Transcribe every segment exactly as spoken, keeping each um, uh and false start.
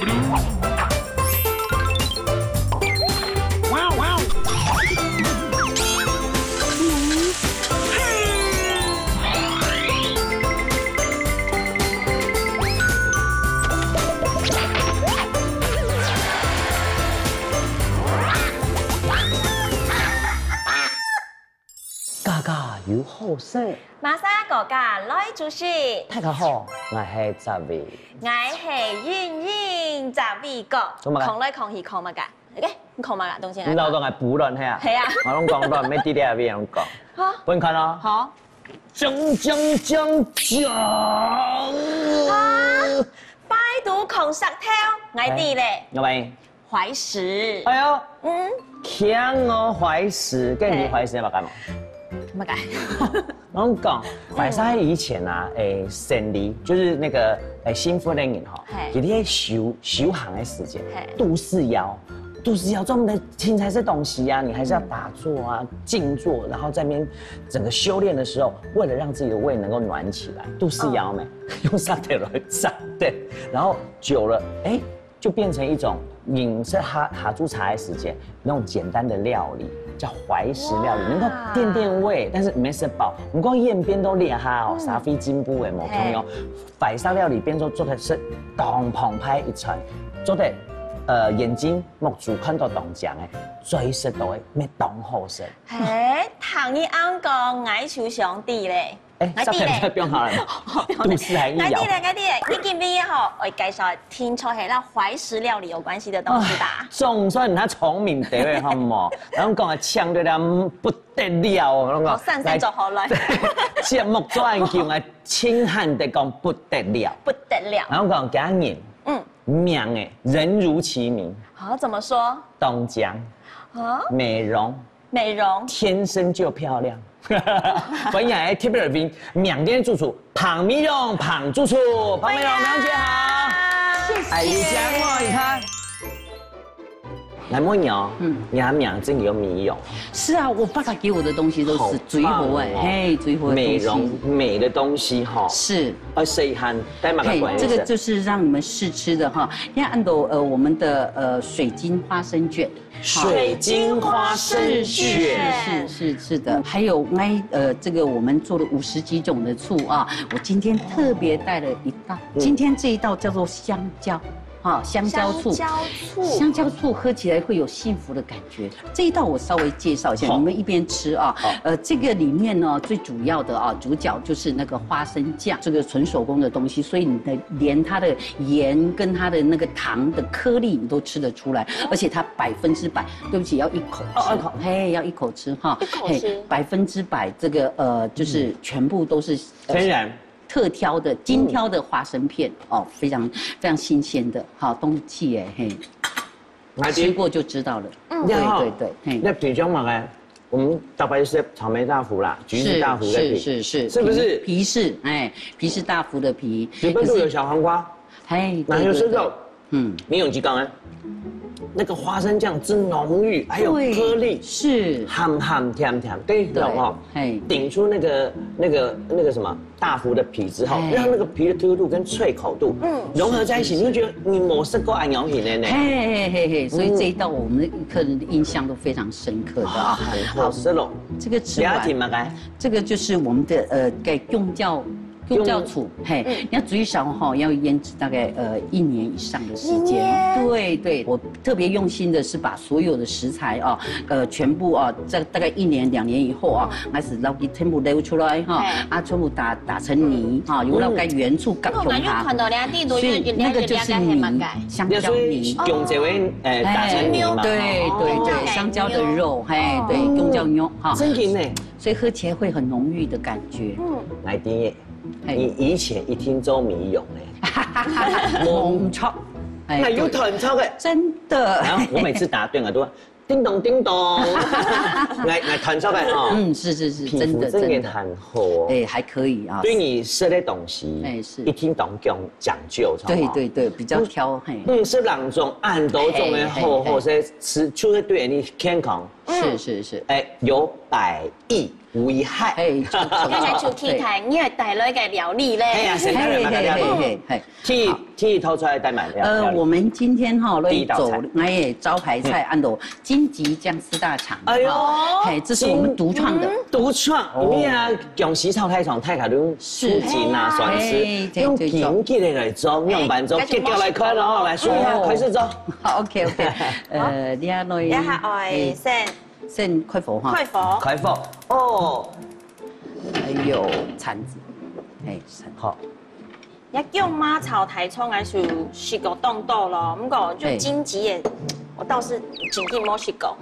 家家有好食，馬莎哥哥來煮食。大家好，𠊎係澤偉。𠊎係英英，澤偉哥。做麼个？囥來囥去囥麼个？OK，你囥麼个東西來？你老早還不亂係啊？係啊。我攏講亂，沒底底還別人講。好。分你看哦。好。鏘鏘鏘鏘！啊，拜讀孔石頭，𠊎知咧。哎，要不然懷石。哎呦，嗯，強哦，懷石，跟你懷石要幹嘛？麼个？我講，懷石以前啊，誒，生理就是那個誒，新福的人哈，嘿，佢哋修修行的時間，嘿，肚屎枵，肚屎枵專門在清彩色東西啊，你還是要打坐啊、靜坐，然後在那邊整個修煉的時候，為了讓自己的胃能夠暖起來，肚屎枵沒，用石頭來砸的，然後久了，哎，就變成一種飲食下下晝茶的時間，那種簡單的料理，叫懷石料理，哇，能夠墊墊胃，但是沒吃飽。毋過演變到這下哦，社會進步誒，無共樣，懷石料理變做做得食當澎湃一餐，做得呃眼睛目珠看到當靚誒，嘴食到誒，乜當好食。嘿，聽你恁講，𠊎就想知咧。 哎，𠊎知咧。不用好了嘛，肚屎還枵。𠊎知咧，𠊎知咧，你今晡日吼，愛介紹个聽說係摎懷石料理有關係的東西吧？啊，總算你聰明對位好無？然後講个嗆對了，嗯，不得了哦，然後講，好，散散走好了。來，節目做恁久，𠊎清喊得講不得了。不得了。然後講今日，嗯，名誒，人如其名。好，怎麼說？當靚，啊？美容，美容。天生就漂亮。歡迎來特別來賓，名店主廚彭美蓉彭主廚，彭美蓉彭姐好。謝謝。哎，你講我一下。來問你哦，嗯，你的名真的有美容？是啊，我爸爸給我的東西都是水果哎，好棒哦，嘿，水果的東西。美容美的東西哈，是。呃，細漢帶麼个關係？嘿，這個就是讓你們試吃的哈。你看，按照呃我們的呃水晶花生卷， 水晶花生卷。是是是是是的，還有那呃，這個我們做了五十幾種的醋啊，我今天特別帶了一道，嗯，今天這一道叫做香蕉，哈，香蕉醋。香蕉醋。香蕉醋喝起來會有幸福的感覺。這一道我稍微介紹一下，好，你們一邊吃啊。好。呃，這個裡面呢，最主要的啊，主角就是那個花生醬，這個純手工的東西，所以你的連它的鹽跟它的那個糖的顆粒你都吃得出來，而且它百分之百，對不起，要一口吃，哦，一口。嘿，要一口吃哈，一口吃。嘿，百分之百這個呃，就是全部都是，呃，天然。特挑的、精挑的花生片哦，非常非常新鮮的，好東西耶，嘿，來，吃過就知道了。嗯。對對對，嘿。你平常嘛，哎，我們大白菜、草莓大福啦，橘子大福的皮，是是是，是不是？皮，皮是，哎，皮是大福的皮，裡面都有小黃瓜。可是 嘿，哪有吃到？對对对，嗯，沒有雞缸哎，那個花生醬真濃郁，還有顆粒，對，是，鹹鹹甜甜，對，對，有哈，嘿，頂出那個那個那個什麼大福的皮之後，嘿，讓那個皮的Q度跟脆口度，嗯，融合在一起，是是是，你會覺得你無食過恁樣形的呢。嘿嘿嘿嘿，所以這一道我們的客人的印象都非常深刻的啊。哇，很好吃咯。好，這個吃完，你要點麼个？這個就是我們的呃，給用掉 用掉醋，嘿，嗯，你要最少哈，要醃製大概呃一年以上的時間。一年？對對，我特別用心的是把所有的食材哦，呃，全部哦，在大概一年兩年以後啊，還係摎佢全部撈出來哈，嘿，啊，全部打打成泥哈，有摎該原醋夾共下。嗯。我感覺看到兩滴都有，所以那個就是泥，香蕉泥。所以用這位呃打成泥嘛。嘿，對對對，哦，香蕉的肉，嘿，對，哦，用蕉肉哈。真的呢。所以喝起來會很濃郁的感覺。嗯，來，第一。 嘿。你以前一定做美容呢？無錯，哎，那有對，彈錯的。真的。然後我每次答對了都叮咚叮咚，來來彈錯的哈。嗯，是是是，皮膚真的真的。真的很好哦。哎，還可以啊。對你食的東西，哎，是。一定當講講究，知道嗎？對對對，比較挑，嘿。嗯，食兩種，恁多種的好好，嘿嘿嘿，所以吃就是對你健康。是是是。哎，有百益。危害。嘿，就刚才就期待你要带来个料理咧。哎呀，先来嘛，大家。嘿，嘿，嘿，嘿。第一，好。第一道出来带满料，呃，料理。我们今天哈，来做第一道菜。哎，招牌菜，嗯。安到荆棘酱丝大肠。哎呦。哈，嘿，这是我们独创的。荆-，独创，哦。你啊，用西炒菜场，太卡都用是。素金啊，嘿，酸丝，对，用对，对。荆棘的来做，用板做，哎，结果来看哦，来，所以啊，哦。开始做。好，OK，OK。呃，你要弄一，你还爱哎。先先开火哈。开火。开火。哦。还有铲子，哎，铲子。好。也叫妈炒大肠个时候，食过当多咯，毋过就荆棘个，嘿。我倒是真正无食过。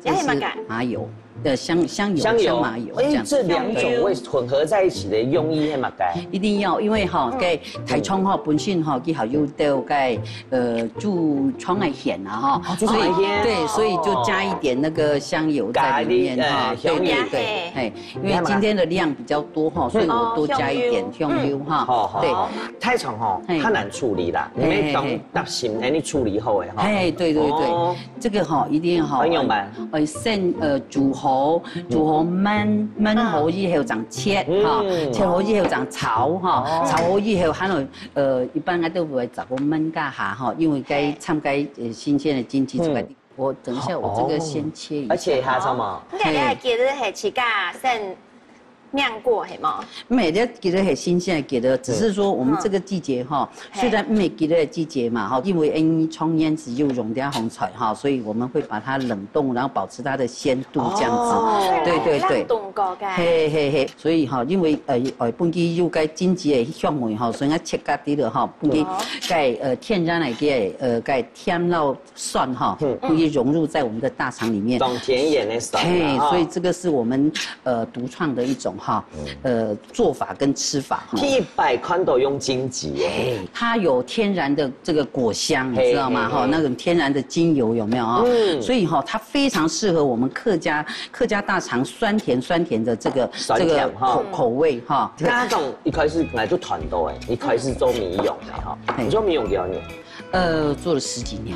这是麻油，呃，香，香油，香油。香麻油，哎，这样子。这两种味混合在一起的用意是什么？一定要，因为哈，嗯。该大肠哈，本身哈，佢还有个，呃，猪肠个蚬啊哈，哦，猪肠个蚬。所以，对，所以就加一点那个香油在里面哈，哦。对，对，对，香油。嘿。 因为今天的量比较多哈，所以我多加一点香油哈。哦，香油。嗯。好，好，对。好。大肠吼，嘿。较难处理啦，你们懂，嘿，嘿，嘿。担心，哎，你处理好哎哈。嘿，对，对，对。哦。这个哈，一定哈，很勇敢。呃，先，呃，煮好，煮好焖，焖好以后这样切哈，嗯。切好以后这样炒哈，哦。炒好以后，还有，呃，一般人都不会找个焖个哈哈，因为该，嘿。参加，呃，新鲜的经济这个地方。嗯。 我等一下，我这个先切一下。哦。而且还有什么？你看，你还记得系自家先焖过，系吗？没，这记得很新鲜，记得，只是说我们这个季节哈，嗯。虽然没记得的季节嘛，哈，因为因为长年时又用掉红菜哈，所以我们会把它冷冻，然后保持它的鲜度这样子。哦。对，对，对。冷冻过个。嘿，嘿，嘿，所以哈，因为，呃，呃，本地有个经济的香味哈，所以我切个底了哈，本地哦。在，呃，天然来个，呃，在天老 蒜哈，嗯。可以融入在我们的大肠里面。当天然的蒜啦，嘿，哈。所以这个是我们，呃，独创的一种哈，嗯。呃，做法跟吃法哈。第一摆看到用荆棘耶。嘿，它有天然的这个果香，嘿，你知道吗？嘿，嘿。哈，那种天然的精油有没有啊？嗯。所以哈，它非常适合我们客家，客家大肠酸甜酸甜的这个，酸甜哈。这个口，口味哈。刚刚讲一开始本来就团多哎，一开始做米用的哈，嘿。你做米用几多年？ 呃，做了十几年。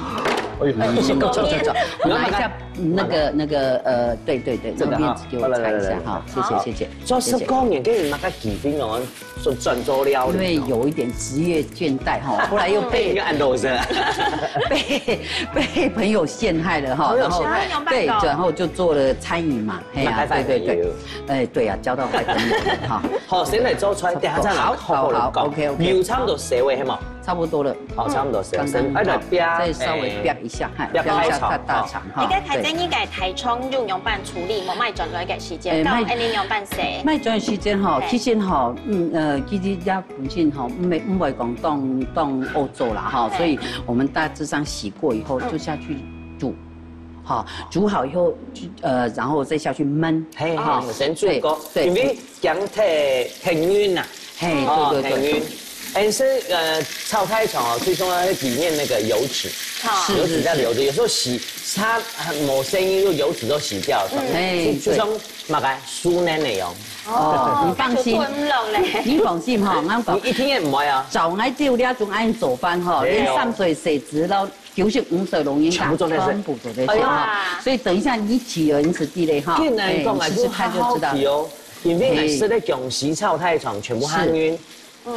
哎呦，呃，是够，够，够，够。我拿一下那个，那个，呃，对，对，对，这个哈。那个面子给我擦一下哈，好，来，来，来，来。谢谢，谢谢，做十几年，谢谢。跟你那个几分钟说转做料理哦。因为有一点职业倦怠哈，后来又被，被人家按到是吧？被，被朋友陷害了哈，朋友陷害。然后，对，然后就做了餐饮嘛，嘿呀，那开饭对，对，对。没有。哎，对呀，交到坏朋友了哈。好，现在做出来，等下再来好，好，好，好，好。OK，OK。有差不多熟了，嘿嘛？ 差不多了。哦，差不多是，嗯，刚刚好，哎，来煸，再稍微煸一下，哎，哈，煸一下大，煸开炒，大肠哈。你个大肠，对。你个大肠用样板处理，莫卖转来个时间，哎，卖，到恁呢样板洗。卖转的时间哈，嘿。其实哈，嗯，呃，其实也本身哈，毋会，毋会讲当，当好做啦哈，嘿。所以我们大致上洗过以后，嗯。就下去煮，哈，煮好以后，呃，然后再下去焖，嘿，哈，嘿，先煮过，对，对。因为 姜太，太軟啦。嘿，哦，对，对，对。太軟。但是，呃，炒大肠哦，最重要是里面那个油脂，好。是，油脂在流着，是，是。有时候洗，它很没声音，就油脂都洗掉了，嗯。哎，就，就像对。那个素嫩的一样。哦，你放心。就吞了嘞。你放心哈，俺讲，你一点也不会啊。照俺这样种俺做饭哈，没有。连三岁小子到九十五岁老人家全部做得吃。全部做得吃哈。哎呀。所以等一下你去哦，你吃地嘞哈，竟然讲啊，哎，你试试看就知道。就好奇哦。 因为我食个薑絲炒大肠全部下面，是。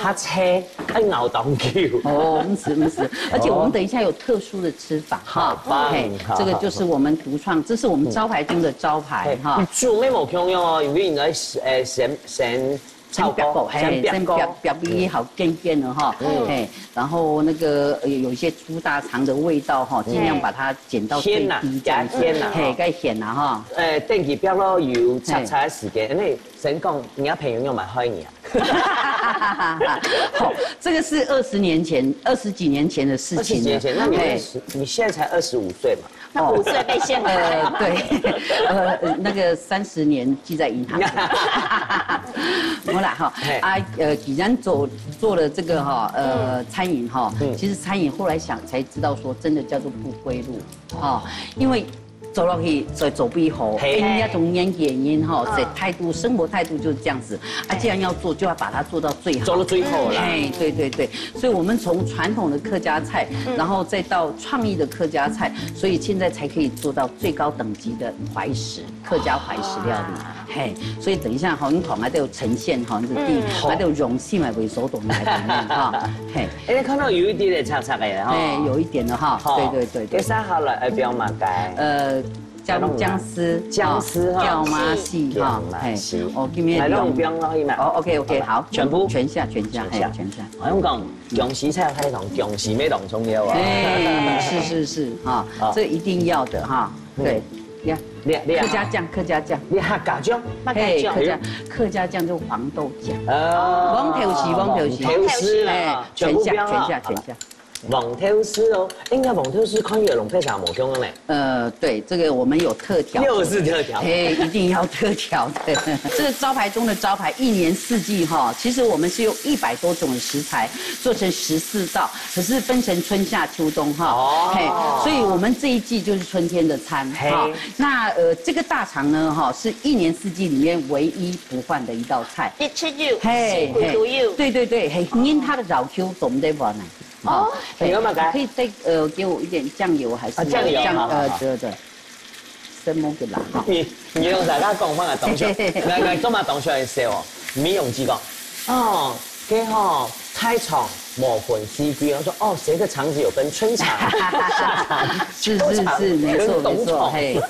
它切，愛熬當久。哦，毋係，毋係，而且我们等一下有特殊的吃法哈。好棒，嘿，好，这个就是我们独创，这是我们招牌中的招牌哈。好，好。嘿，你煮乜無共樣哦，因為你愛，呃，先，先炒過，先煸過，嘿，先煸過。先煸，煸佢好煎煎的哈，嗯。嘿，然后那个，呃，有一些猪大肠的味道哈，嗯。尽量把它减到最低这样子。芡啊，加芡啊，嘿，哈。加芡啊哈。呃，等佢煸落油，炒，嘿。炒个时间，因为 先讲，你个朋友有没有害你啊？好，这个是二十年前，二十几年前的事情了。二十几年前，那你那时，嘿。你现在才二十五岁嘛？那五岁被陷害。呃，对，呃，那个三十年记在银行。没啦哈，嘿。啊，呃，既然做，做了这个哈，呃，嗯。餐饮哈，嗯。其实餐饮后来想才知道说，真的叫做不归路哈，因为做落去，所以做不好。嘿。哎，人家从年轻人哈，哦。这态度，生活态度就是这样子。啊，对。既然要做，就要把它做到最好。做到最好啦。嘿，对对对，所以我们从传统的客家菜，嗯。然后再到创意的客家菜，所以现在才可以做到最高等级的怀石，客家怀石料理。哇。嘿，所以等一下哈，你看啊，都有呈现哈，你的地，嗯。啊，都有荣幸嘛，为所懂来里面哈。嘿。哎，看到有一点点赤赤的哈。哎，有一点的哈，好，对对对对。接下来要放么个？呃， 姜，姜丝，姜丝哈。哦，姜麻丝哈，姜麻丝。嘿，哦，今天来，用，用落去嘛。哦，OK，OK，好，好，全部？全下，全下，全下。嘿，全下。好像讲，姜丝菜，它同姜丝乜当重要啊。哎，是是是，哈，好。这一定要的哈，嗯。对，呀，你，你啊。客家酱，客家酱。你客家酱？嘿，客家，客家酱就黄豆酱。哦。黄豆豉，黄豆豉。黄豆豉啦，哎，全下，全部放啊。全下，全下。 黄豆豉哦，应该黄豆豉看起来同别个无相同呢。呃，对，这个我们有特调。又是特调。嘿，一定要特调的。这个招牌中的招牌，一年四季哈，其实我们是用一百多种的食材做成十四道，可是分成春夏秋冬哈。哦。嘿，所以我们这一季就是春天的餐哈。嘿。那，呃，这个大肠呢，哈，是一年四季里面唯一不换的一道菜。一直有，嘿，四季都有。嘿，对对对，嘿，因为它的老Q总得换啊。 哦。哦，哎，有没有改？可以再，呃，给我一点酱油还是啊，酱油，酱，好，好，呃，好。对对对。什么个啦，哈。你，你用大家讲话个东西，来，来，干嘛东西来笑哦？美容机讲，哦，给吼，菜场无分四季，我说，哦，谁的肠子有分春肠、夏肠、是，是，是，没错，秋肠、冬没错，肠？嘿。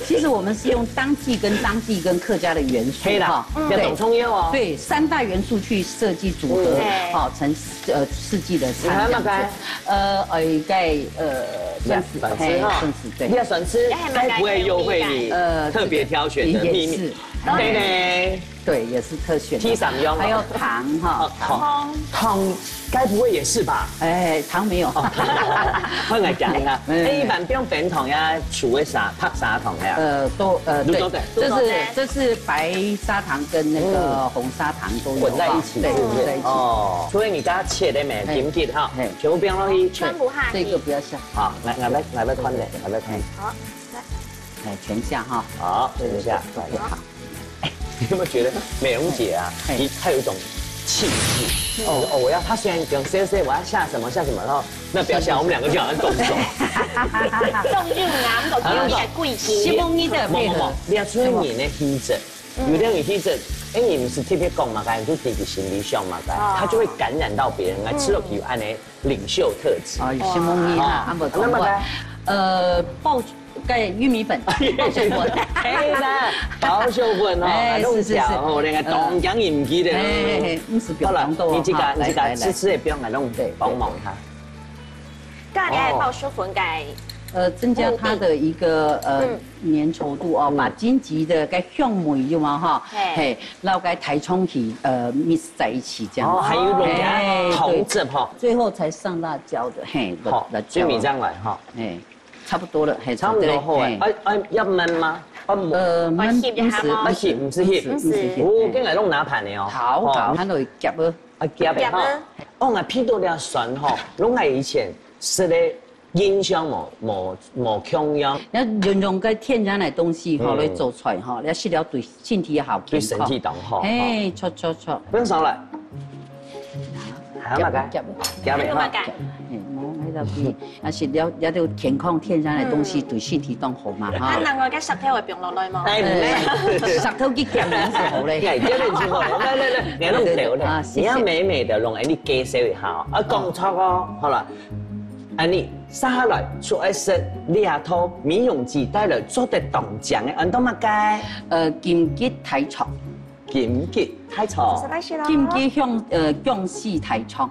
其实我们是用当季跟当地跟客家的元素，嘿啦，哈，嗯。要懂中药哦。对，三大元素去设计组合，嗯。好，成 呃，四季的餐这样子。你还有没有改？呃，呃，应该，呃，算是，来，算是哈。嘿，算是，对。你也算是，该不会又会你呃，特别挑选的秘密？这个也是。对呢。对，也是特选的。第三样哦。还有糖哈。哦，糖。糖。糖该不会也是吧？哎，糖没有。哦，糖没有。我来讲一下，哎。哎，一般不用冰糖呀，煮个砂，白砂糖呀。呃，都，呃，对，都做得。这是，都做得。这是白砂糖跟那个嗯。红砂糖都有哈。混在一起，对，是不是？混在一起。哦，所以你刚刚切的没，哎。金桔哈，嘿。 全部放落去。全部下去。这个不要下。好，来，来，来，来，来，看的，来，来看。好，来。哎，全下哈。好，全下。对，对，对，好。你有没有觉得美容姐啊，哎。你她有一种气势？哦。哦，我要，她虽然讲 C C，我要下什么下什么，然后那不要下，是，是，我们两个就好像动手。动用啊，我们讲贵气。希望你的配合。不，不，不，你要注意你的气质。嗯。有的人气质，哎，你不是特别讲嘛，感觉就自己心里想嘛，哦。他就会感染到别人，来吃了皮有按呢 领袖特质。哦，有什么意思啊？哦，啊，不同款。那么呢？呃，爆，盖玉米粉，爆水粉。哎，那爆水粉哦，哎，那种是，是，是。家伙，连个当姜也不记得了。哎，哎，哎，不是，不要动哦，好了，你这个，哈，你这个，来，来，来。吃吃也不用来，那种对，对，帮忙一下。对。大概爆水粉盖。呃，增加它的一个，呃，嗯。 粘稠度哦，嗯。把金桔个該香味有無哈？嘿。嘿，摎該大腸去，呃，mix在一起這樣子。哦，還有落去啊，嘿，糖汁哈。對。最後才上辣椒的，嘿，好，辣椒。最尾上來哈。嘿，差不多了，嘿，差不多好哎。嘿。哎，哎，要燜嗎？啊，無。呃，燜，愛熻一下嗎？毋使，毋使熻。毋使，毋使熻，哦，嘿。跟來弄拿盤的哦。好，哦。好，它都會夾了。啊，夾的哈。夾了。哦，𠊎鼻到這酸哈，攏𠊎以前食的 印象無，無，無共樣。你要用，用个天然个東西吼，嗯。來做出來吼，你要食了對身體好健康。對身體當好，嘿，吼。著，著，著。不用燒了。還要麼个？夾，夾。夾的哈。還有麼个？嘿，無，那要對，啊，食了，了就健康天然个東西，嗯。對身體當好嘛，哈。啊，另外个石頭會放落來無？哎，毋係。石頭去夾，你是好嘞。哎，這個是好嘞。來，來，來，你要弄掉嘞。啊，謝謝。你要美美的弄，哎，你介紹一下哦。啊，講錯哦，好了。 恁呢，接下來就愛食這道美容姐帶來做得當靚个，安到麼个？呃，金桔大腸。金桔大腸。食飯去咯。金桔香，呃，薑絲大腸。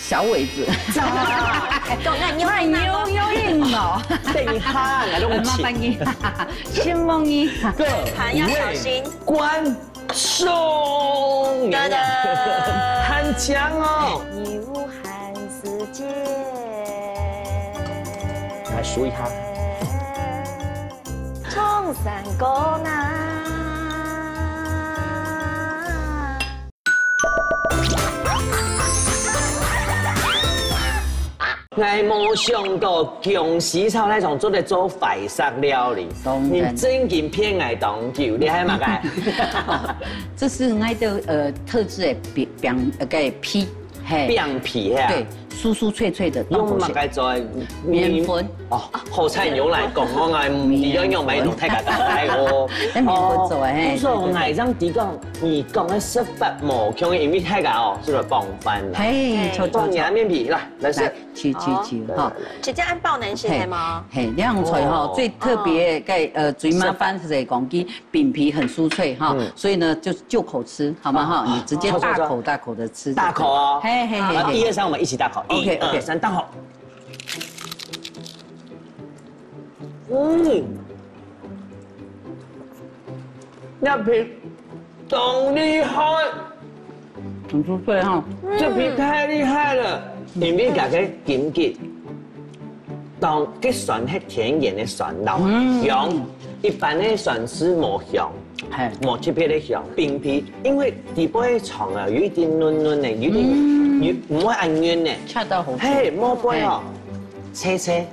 小尾子。讲啊，那油油硬哦。等一下，来弄麻烦你，承蒙你。各位观众，噔噔很强哦。你武汉时间，来数一下。唱山歌呐。 𠊎無想到薑絲炒菜種做得做懷石料理，當然你正經騙𠊎當久，你係麼个？這是𠊎个呃特製的餅餅呃个皮，嘿，餅皮係啊？對，酥酥脆脆的，用麼當好食。个做？麵粉。哦，好彩你用來講，我愛毋知要用買一種太簡單哦。用麵粉做的嘿哦所以我愛這樣提講，你講个食法無共，因為大家哦，係來傍飯啦。嘿，就就傍你的麵皮啦，來食來。去去去哈。對直接按包能食的嗎？嘿，這樣菜哈，哦最特別个呃，最麻煩係講佢餅皮很酥脆哈，嗯所以呢就就口吃，好嗎哈？你直接大口大口的吃。大口哦。嘿嘿嘿嘿。好，一二三，我們一起大口。 OK，一二 OK 三，大口。嗯，那皮當厲害，很酥脆哈。這皮太厲害了，因為這个金桔，當个酸係天然个酸，然後嗯香，一般个酸係無香。嘿，無特別个香，餅皮，因為底背个腸啊，有一點軟軟个，有點有毋會恁軟个。恰到好處。嘿，無背哦，切切，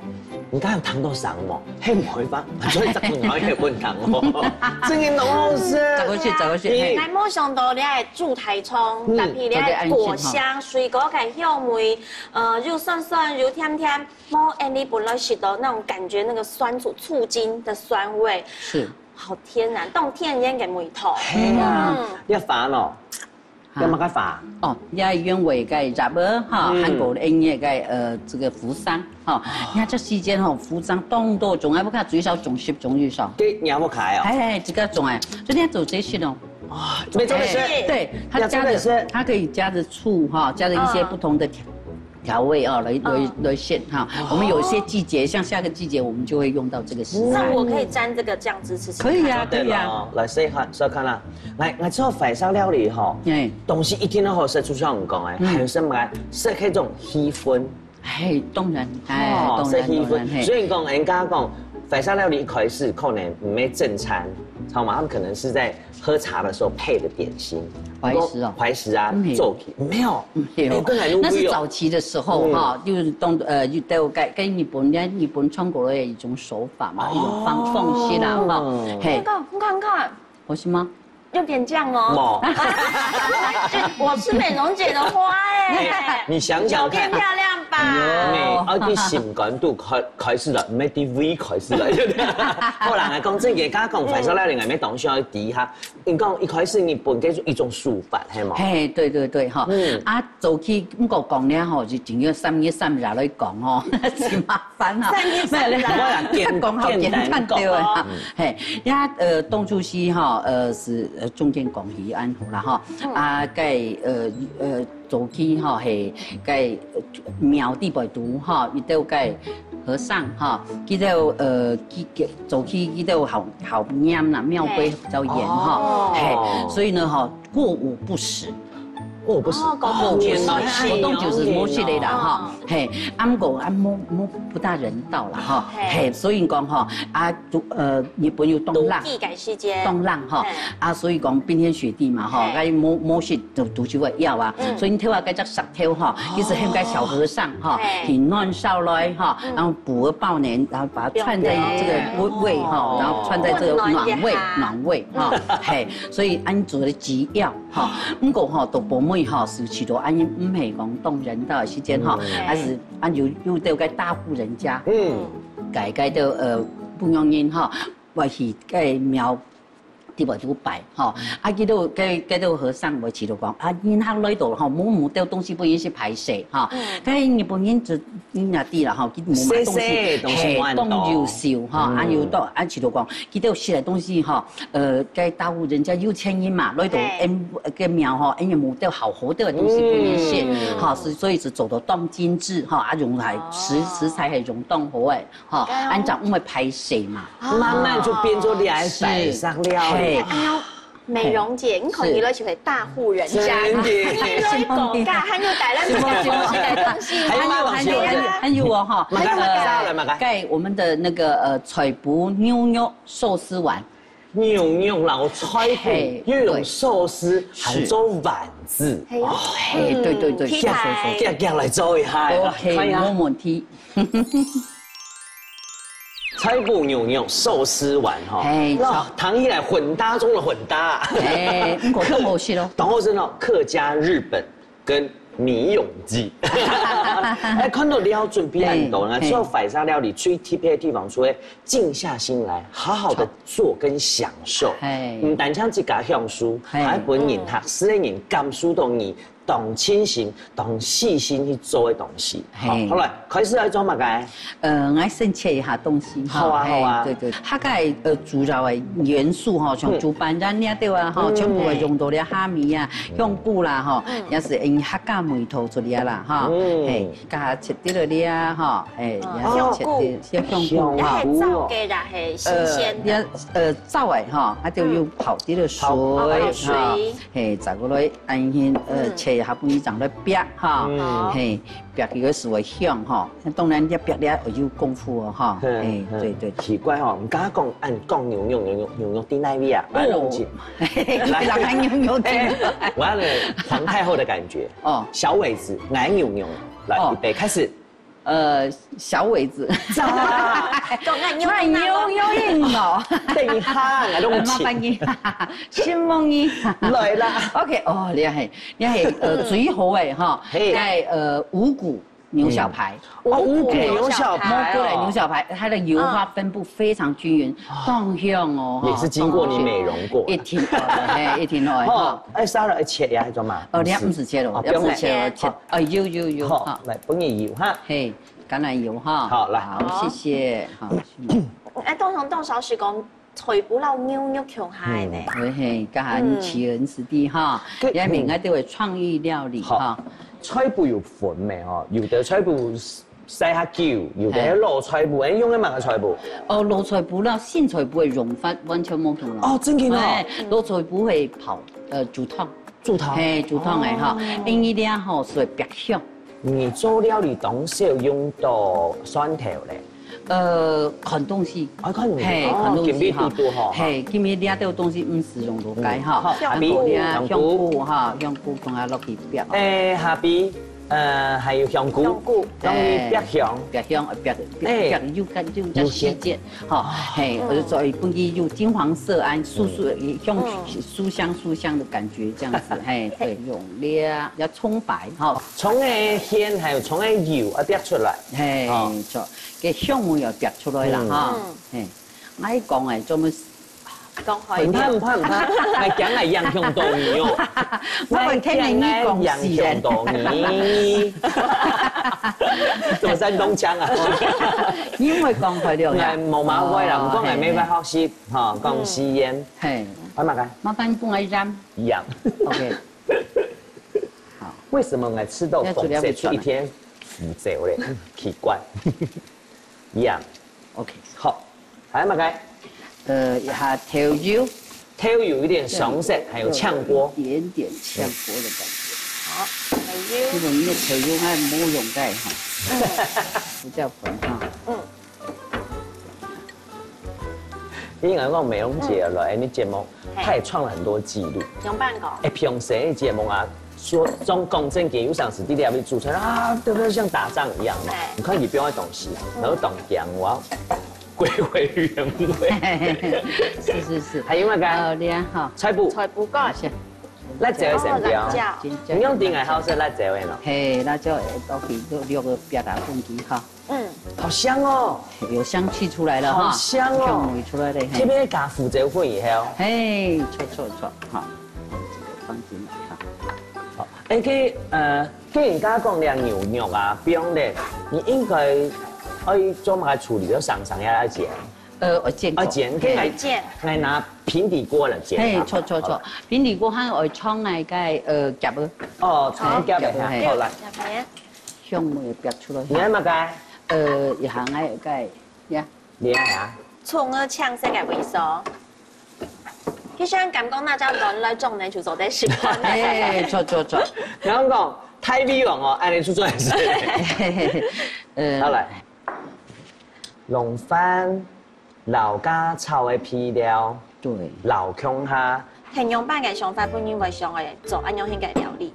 你剛有聽到聲無？嘿，無會吧？所以這個我也不能哦，真的很好吃。這个是這个是，嘿，來，無想到你愛煮大腸，嗯搭配你愛果香、水果个香味，呃，又酸酸又甜甜，無恁你本來食到那種感覺，那個酸醋醋精的酸味，是。好天然，當天然个味道。嘿啊。嗯，要發咯，要麼个發？哦，也因為个葉啊，哈，嗯韓國个音樂个呃這個扶桑哈，你看這時間吼，扶桑當多種，還不看最少種十種以上。對，你要不開哦。哎，這個種哎，所以你要做這些哦。沒這個是。對，它加要這個是的它可以加的醋哈，加了一些不同的調調味啊，來來來選哈。我們有一些季節，像下個季節，我們就會用到這個食材。那我可以沾這個醬汁吃吃看。可以啊，可對以啊。咯，來試一下，試看啦。來，來做懷石料理吼，哎，東西一定要好食，就像我們講的，嗯還有什麼呢？食那種氣氛。哎，當然，哎，哦，當然，食氣當然，氛。嘿所以講，人家講懷石料理一開始可能毋係正餐，知道嗎？他們可能是在喝茶的時候配的點心。懷石哦懷石啊嗯，早期沒有，沒有哎跟海陸不有那是早期的時候哈，就是東呃，就都跟跟日本跟日本傳過來的一種手法嘛，一種方方式啦哈哦。嘿你，看，你看，你看，我是嗎？有點醬哦。無，我吃美濃姐的花哎，你想想看有變漂亮吧？你啊，對心肝肚開開始了，毋係對胃開始了。好啦，講真个，剛剛講懷石料理，𠊎們當需要提哈。你講一開始日本个一種手法，係無？嘿，對對對哈，嗯啊，早期毋過講了吼，就一定要三日三夜來講吼，真麻煩哈。三日三夜沒有我來簡講好簡單簡單講對啊。嘿，呀，呃，當初是哈，呃，是呃中間講起安好啦哈，啊，該呃呃早期哈係該呃廟底背肚哈，佢兜該和尚哈，佢兜呃佢佢早期佢兜好好念啦，廟會較嚴哈，哦嘿，所以呢哈，過午不食。我不是，哦，過午不食哦活動就是無食的啦哈，嘿，啊毋過啊無無不大人道啦哈，嘿嘿，所以講哈，啊都呃日本有當冷，冬季改時間，當冷哈嘿，啊所以講冰天雪地嘛哈，嘿該無無食就就就會枵啊，所以你頭下該隻石頭哈，其實喊該小和尚哈，嘿去暖燒來哈，然後補個包呢，然後把它串在這個胃胃哈，然後串在這個暖胃溫暖一下暖胃哈，嘿，所以恁做的止枵。 哈，毋過吼，到後尾吼，是試著恁樣，毋係講當人道的時間吼，還是恁有有兜个大戶人家，嗯，該該兜呃，不容易吼，我去該廟地方就擺吼，啊，佢兜該該兜和尚會試著講，啊，人客來到吼，無無兜東西分佢食，歹勢吼。該日本人就人也知啦吼，佢無買東西，細細東西嘿，無恁多。當優秀吼，啊，又到啊，試著講，佢兜食个東西吼，呃，該大戶人家有錢人嘛，來到嘿。恩个廟吼，恩也無兜好好兜个東西分佢食，嗯。吼，所以所以就做到當精緻吼，啊，用來食食材係用當好个。 吼，該哦。恁樣毋會歹勢嘛。慢慢就變做這擺上料理。嘿。哎喲，美容姐，你看起來就係大戶人家，真的。還有廣告，還有帶咱們家東西，還有還有還有還有哦哈，那個還有那個，再來嘛，來。蓋我們的那個呃菜脯牛肉壽司丸，牛肉摎菜脯嘿，又用壽司，對。還做丸子。是。哎喲，嘿，對對對，嗯，期待。是是是。夾夾來做一下，OK，看一下。沒問題。 菜脯牛肉壽司丸吼，嘿，那聽起來混搭中的混搭。哎，毋過當好食哦。當好食哦，客家、日本跟米永記。哎，看到料準備恁多呢，嘿，嘿。除了擺上料理，最特別的地方，除了靜下心來，好好的做跟享受，嘿。毋單淨自家享受，嘿。還分人客，嗯。食个人感受到你 當盡心、當細心去做个東西。嘿。好，好來，開始來做麼个？呃，𠊎先切一下東西哈。好啊，嘿，好啊。對對，它个呃主要的元素哈，像嗯。豬板咱這兜啊哈，嗯。全部會用到這蝦米啊、嗯。香菇啦哈，嗯。也係用客家味道出來啦哈。嗯。嘿，加切滴落這哈，嘿，哦。也係切滴，像香菇哈。香菇哦。那還燥个啦，嘿，新鮮的。呃，也呃燥个哈，它就用泡滴个水泡，泡水。哈，嘿，再過來 恁樣，呃，嗯。切下分佢正來煏哈，嗯。嘿，煏佢个時候會香哈。當然，你煏了有功夫哦哈。嗯，嘿，嗯。對對。奇怪哦，你剛剛講恁講牛肉，牛肉，牛肉在哪位啊？哦。來，來，來。人家牛肉在哪？哎，我要那個皇太后的感覺。哦。小尾子，來牛肉，來，哦。預備，開始。 呃，小尾子。咋？講啊，牛那牛肉硬哦。等一下，我弄不清。麻煩你，承蒙你。來啦。OK，哦，厲害，厲害，呃，最好个哈，嘿。在呃五穀牛小排。哦，五穀牛小排哦。五穀牛小排，它的油花分布非常均勻，哦。當香哦，哈，也是經過你美容過的。一定，哦，嘿，一定哦，哦，哈。哎，Sarah，哎，切呀，還做嘛？哦，你還不是切了，哦，不用切。不是切了，切，哦，有有有，好，哈。來，分你油哈。嘿。 橄欖油哈。好，來。好，謝謝。好，哎，通常當少係講菜脯摎牛肉共下个呢。嗯。對，嘿，該下你起人師弟哈，嗯。也明白這位創意料理哈。好。菜脯有分咩吼？有的菜脯曬較久，有的係老菜脯，哎，用个麼个菜脯？哦，老菜脯摎新菜脯个用法完全無同了。哦，真个哦。哎，老菜脯會泡，呃，煮湯。 煮湯。嘿，煮湯个哈，哦。因為這吼，所以煏香。你做料理當少用到蒜頭咧？呃，看東西。啊，看東西。嘿，哦，看東西哈。今日堵堵吼，哈。嘿，今日這兜東西毋使用到該哈。嗯，好，下面，啊，香菇。香菇哈，香菇同下落去煏。哎，下邊，呃，還有香菇。香菇。容易煏香。哎，煏香，煏，煏，哎。煏有個，有個時間。有鮮。 吼，嘿，嗯。所以分佢有金黃色，恁酥酥，嗯。香，嗯。酥香酥香的感覺，這樣子，嘿，對，用料要蔥白，吼。蔥个芡還有蔥个油要煏出來。嘿，哦。著，該香味要煏出來啦，嗯。哈。嗯。嘿，𠊎講哎，專門講開毋怕，毋怕，毋怕，𠊎驚𠊎影響到你哦。𠊎會聽你講死人。𠊎驚𠊎影響到你。怎麼山東腔啊？你毋會講開了呀？𠊎無麼个啦，哦，毋過𠊎乜會學習。 吼，講食芫。嗯。嘿。還有麼个？麻煩你分𠊎鹽。鹽。OK。好。為什麼𠊎食到紅色出一點苦澀咧？奇怪。鹽。OK。好，還有麼个？呃，一下豆油。豆油有點上色，還有嗆鍋。一點點嗆鍋的感覺。好，豆油。這種你的豆油還沒有用到哈。嗯。胡椒粉哈。嗯。 你應該講美容姐來，你節目，嘿。她也創了很多紀錄。仰般講？哎，平時的節目啊，說，總講正經，有常時在那邊煮菜啊，對不對？像打仗一樣嘛。嘿。你看你不用東西，然後當薑，哇，歸歸原味。是是是。還有麼个？呃，你看哈。菜脯。菜脯乾。謝謝。辣椒的先不要。哦，辣椒。你用頂來好食辣椒的喏。嘿，辣椒會落去，落，落個表達分佢哈。 嗯。好香哦，有香气出来了哈，好香哦，香味出来了，嘿。特別加胡椒粉以後，嘿，著著著，好，放进来哈。好，哎，个呃，跟人家讲了牛肉啊，不用的，你应该爱做么个处理？要生生要要煎，呃，我煎过，我煎，跟来煎，来拿平底锅来煎，嘿，好不好？著著著，平底锅还有爱冲来个呃夹个，哦，冲夹的哈，好来。 香味会逼出来。你爱么个？呃，一行个个呀。你爱啊？蔥个青色个味素。其实感觉拿只卵來裝呢，就做得食飯。哎，著著著。然后讲，太美王哦，爱你出出来食。呃，好来，弄饭。 老家炒个配料，对，老乡下。係仰般个想法，本人會想个做恁樣形个料理？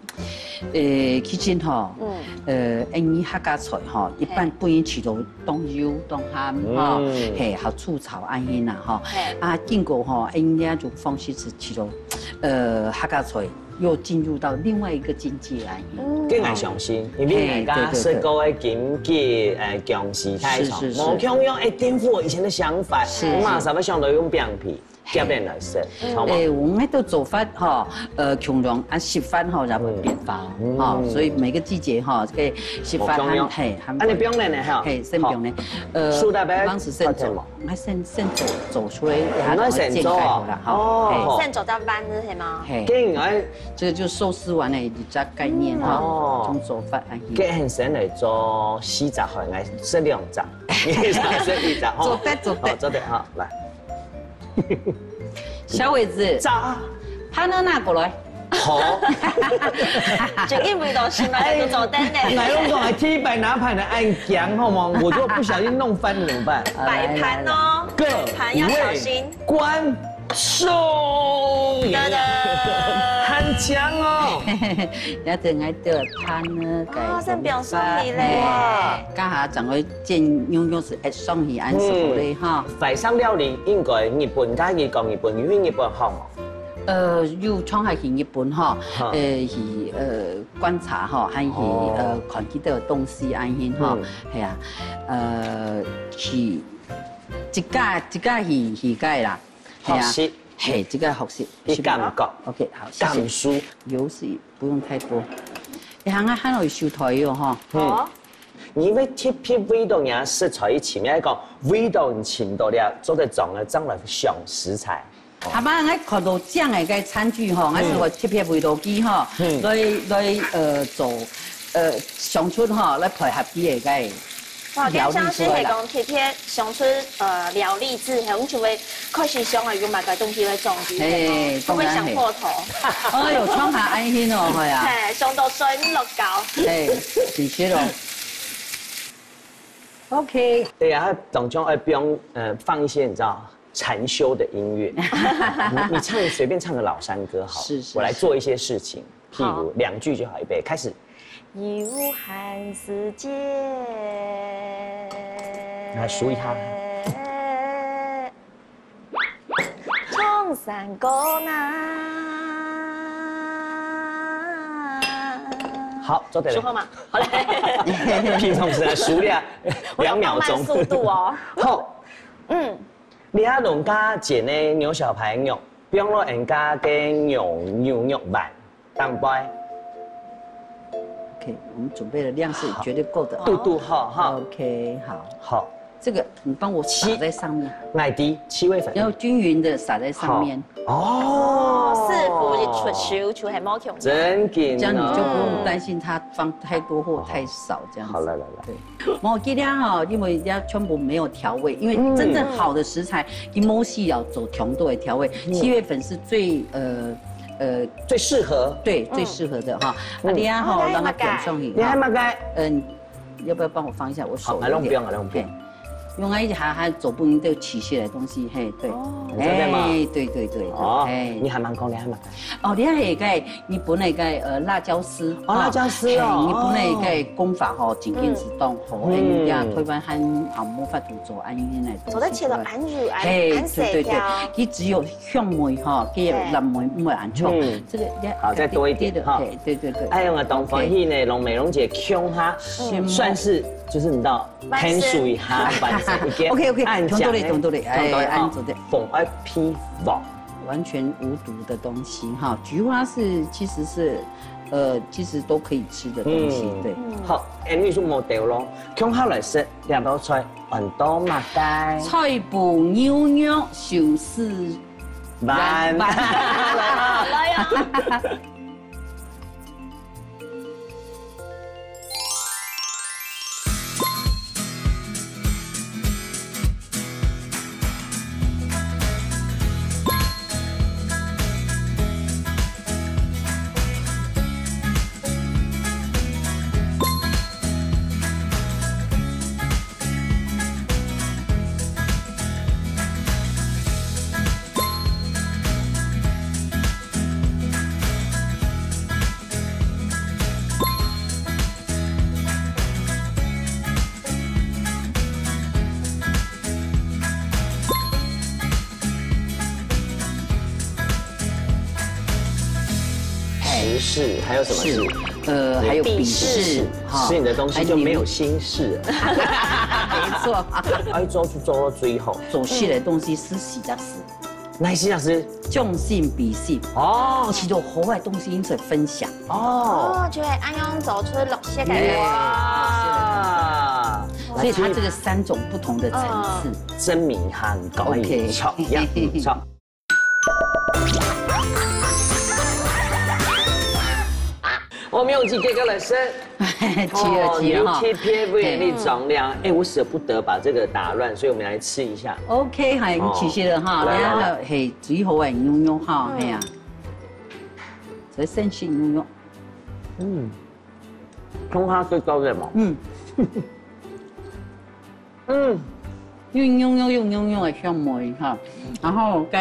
呃，其实吼，嗯，呃，因為客家菜吼，一般本人試著當油、當鹹吼，嗯，嘿，還有醋炒恁樣啦吼。嘿，啊，經過吼，因為這種方式係試著，呃，客家菜 又進入到另外一個境界來。嗯，更加相信，因為人家食過个金桔，呃，薑絲、大腸，是是是，無共樣，哎，顛覆我以前的想法，是是，我馬上會想到用餅皮，夾餅來食，好嗎？哎，我們的做法哈，呃，共樣啊，食法哈，也會變化哈，所以每個季節哈，這個食法還，嘿，還，恁樣不用了呢哈，嘿，先不用呢，呃，一般係先做。 𠊎先先做做出來，然後再煎開好了哈。哦，先做到碗仔係嗎？嘿，這個就壽司碗个一隻概念哈，哦，種做法啊。這很神來做四隻，𠊎食兩隻，你食一隻哈。做得做得，做得哈，來。 小偉子，早，盤仔拿過來。好，就一味道先嘛，就做得呢。來攏講，第一擺拿盤仔恁驚，好嗎？我就不小心弄翻了怎麼辦？擺盤哦，各位，盤要小心。觀眾，很強哦。要等下得盤仔，哦，先表示你嘞。哇，剛好整個煎牛肉是愛上去，恁係好嘞哈。擺上料理應該日本，該你講日本，因為日本好。 呃，有常下去日本吼，呃，去呃觀察吼，還去呃看幾多東西恁樣吼，係啊，呃，去自家自家去去个啦，係啊，學習，係自家學習，去感覺，OK，好，謝謝。感受，油水不用太多，你看看還有收台哦吼，好。 你會特別為到人家食材尋，也講為到你尋到了，做得裝了，裝了想食材。阿媽，𠊎看到這樣个个餐具吼，𠊎係會特別為到佢吼，來來呃做呃想出吼來配合佢个个。哇，該相信係講特別想出呃料理之後，你就會開始想啊有麼个東西來裝佢，嘿，會不會想破頭？哎喲，創下愛心哦，係啊。嘿，想到水落高。嘿，的確哦。 OK，對啊，他當中會放呃放一些你知道禪修的音樂，你你唱隨便唱個老山歌好了，是是，我來做一些事情，譬如兩句就好，預備開始。有閒時節，來數一下。 唱山歌啦。好，做得了。說好嗎？好嘞。平常時來熟練，兩秒鐘。我有放慢速度哦。好，嗯，你看農家煎个牛小排肉，放落人家个牛牛肉丸。 當歸。OK，我們準備的量是絕對夠的。嘟嘟好哈。OK，好。好，這個你幫我撒在上面，愛滴七味粉，要均勻的撒在上面。好。哦，師傅一出手就很無窮。真緊哦。這樣你就不用擔心它放太多或太少這樣子。好，來來來。對。 無，這个吼，因為這全部沒有調味，因為真正好的食材，佢無需要做強度的調味。七味粉是最呃呃最適合，對，最適合的哈。啊，你啊吼，讓它捲上去。你還麼个？嗯，要不要幫我放一下？我手有點，好，來，弄不用了，弄不用。嘿。用啊一下，它做不能都起起来东西，嘿，对。哦。你知道吗？哎，对对对对，哦，哎。你还蛮讲，你还蛮讲。哦，你看那个日本那个呃辣椒丝，哦，辣椒丝哦，哎，日本那个工法吼，真紧是当好，嗯。哎，人家台湾还啊无法度做，啊，因为那东西做得切到很幼、很，嘿，很细条。对对对，佢只有香味哈，佢有辣味，毋会很重。嗯。这个，好，再多一点哈。对对对对。哎呀，我当欢喜呢，龙美龙姐胸哈，嗯。算是就是你知道。 喷水哈，反正一个 OK，OK，按讲呢，同道理，同道理，哎，同道理哈，按做得。粉爱皮薄。完全无毒的东西哈，菊花是，其实是，呃，其实都可以吃的东西，嗯。对。好，哎，你说没得咯，共下来食两道菜，很多嘛该。菜脯牛肉寿司丸。丸。来呀。 时事，还有什么事？是，呃，还有笔试，笔试，哈。吃你的东西就没有心事了。哎，你没错。哎，做去做到最后。做事的东西是四只字。 哪四只字？将心比心。哦。一切好个东西，因此分享。哦。哦，就会恁樣做出綠色个。哎，哇。所以它这个三种不同的层次。嗯。证明它很高，OK。很棒，很棒。我们用几个来生。 是啊，哦，是啊，哈。有T P F的那种量，哎，我舍不得把这个打乱，所以我们来吃一下。OK，好，哦，你试试了哈，来，来，来。然后，嘿，最好个牛肉哈，嗯。嘿呀。这生吃牛肉。嗯，葱花是高的嘛。嗯。 嗯，有牛肉，有牛肉个香味哈，然后个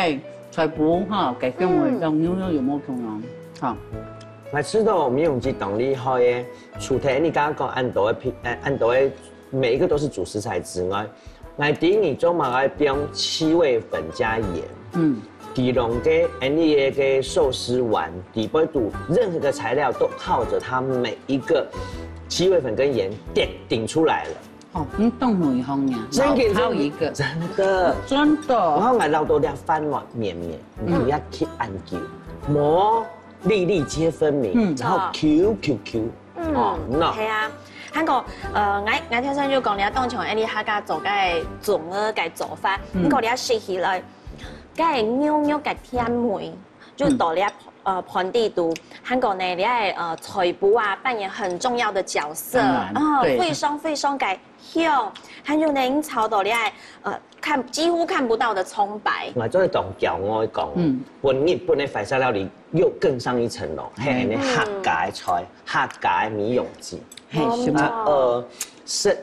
菜脯哈，个香味，嗯。跟牛肉有无共样？哈。我知道美容姐当厉害耶，除了你刚刚讲恁多个品，呃，恁多个每一个都是主食材之外，我第一你做嘛爱用七味粉加盐，嗯。其中个N E A个寿司丸，里背肚任何个材料都靠着它每一个七味粉跟盐顶顶出来了。 哦，你当内行呀，真的，老饕一个。真的。真的。然后我老豆的饭碗绵绵，嗯。你要去按久，膜粒粒皆分明，嗯。然后Q Q Q。嗯，哦，那。系啊。还过，呃，我我听说就讲，你要当像安利客家做个粽仔个做法，嗯。你讲你要食起来，个牛肉个甜味， 就到了，嗯。呃，盘底肚，还过呢，你个，呃，菜脯啊，扮演很重要的角色。当然，啊，对。非常非常个香，还有呢，你炒到了，呃，看，几乎看不到的葱白。我做得当骄傲讲，嗯。本日本个怀石料理又更上一层楼，嗯。嘿，你客家个菜，客家个美容记。嘿，是吗？啊，呃，是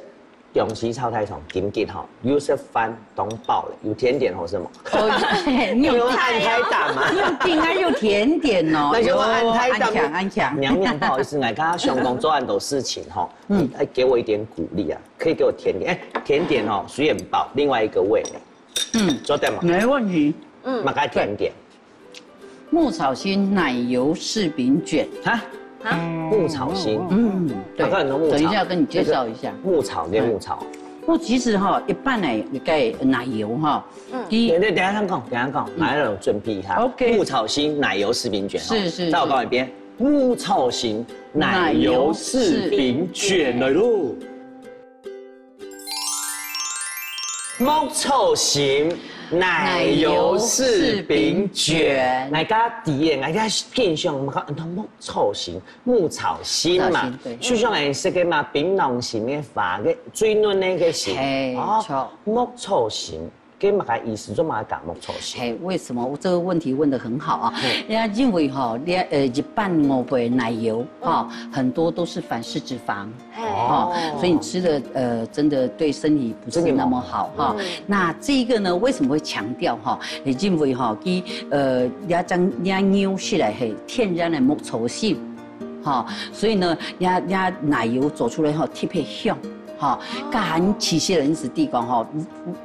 中西炒大肠，金桔吼，又食饭當飽了，有甜点吼是無？哦，你有，你有安排打吗？你有饼啊，有甜点哦。那就安排打吗？有，安强，安强。娘娘，不好意思，我刚刚想讲做很多事情吼，嗯。哎，给我一点鼓励啊，可以给我甜点。哎，甜点哦，水很饱，另外一个味蕾，嗯，做得吗？没问题。嗯。马盖甜点。 牧草心奶油柿饼卷。哈？啊？牧草心。嗯，对。马盖很多牧草。等一下跟你介绍一下。那个牧草，那牧草。嗯。不，其实哈，一般来个奶油哈，嗯。第一，等，等，等一下再讲，等一下讲，嗯。来了，我准备一下。OK。牧草心奶油柿饼卷哈。是，是，再我讲一遍，是。牧草心奶油柿饼卷来喽。 牧草心奶油柿饼卷。大家第一，大家印象嘛，看到牧草心，牧草心嘛，牧草心，對。就像係个嘛，檳榔心个花，个最嫩个个心。嘿，哦，著。牧草心。該麼个意思？做麼个講木醋心？嘿，為什麼？這個問題問得很好啊。嘿。因為吼，你，呃，一般外背奶油哈，很多都是反式脂肪。嘿。哦，所以你吃的，呃，真的對身體不是那麼好哈。真的嗎？嗯。那這一個呢，為什麼會強調哈？也因為哈，佢，呃，你要將，你要牛起來，嘿，天然的木醋心。 哈，所以呢，呀，呀，奶油做出來吼，特別香，哈。哦。該還其實人士地講吼，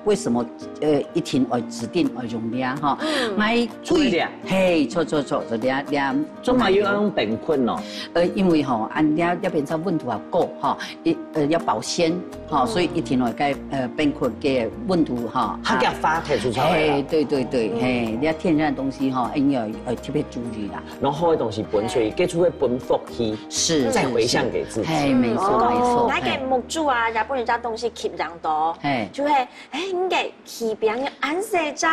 為什麼，呃，一定愛指定愛用這樣哈？嗯。𠊎最，做這樣。嘿，著，著，著，就這樣，這樣。做麼个又要用冰棍哦？呃，因為吼，恁這，這邊个溫度較高哈，一，呃，要保鮮哈，嗯。所以一定愛該，呃，冰棍个溫度哈。較遽化忒出來啦。嘿，對，對，對，嘿，你要天然的東西哈，應該要，呃，特別注意啦。 然後好个東西分出去，嘿。該就會分福氣，是，再回向給自己。是，是。嘿，沒錯，哦，沒錯，該个木醋啊，嘿。日本人家東西吸人多，嘿。就會，哎，你个柿餅有恁細隻，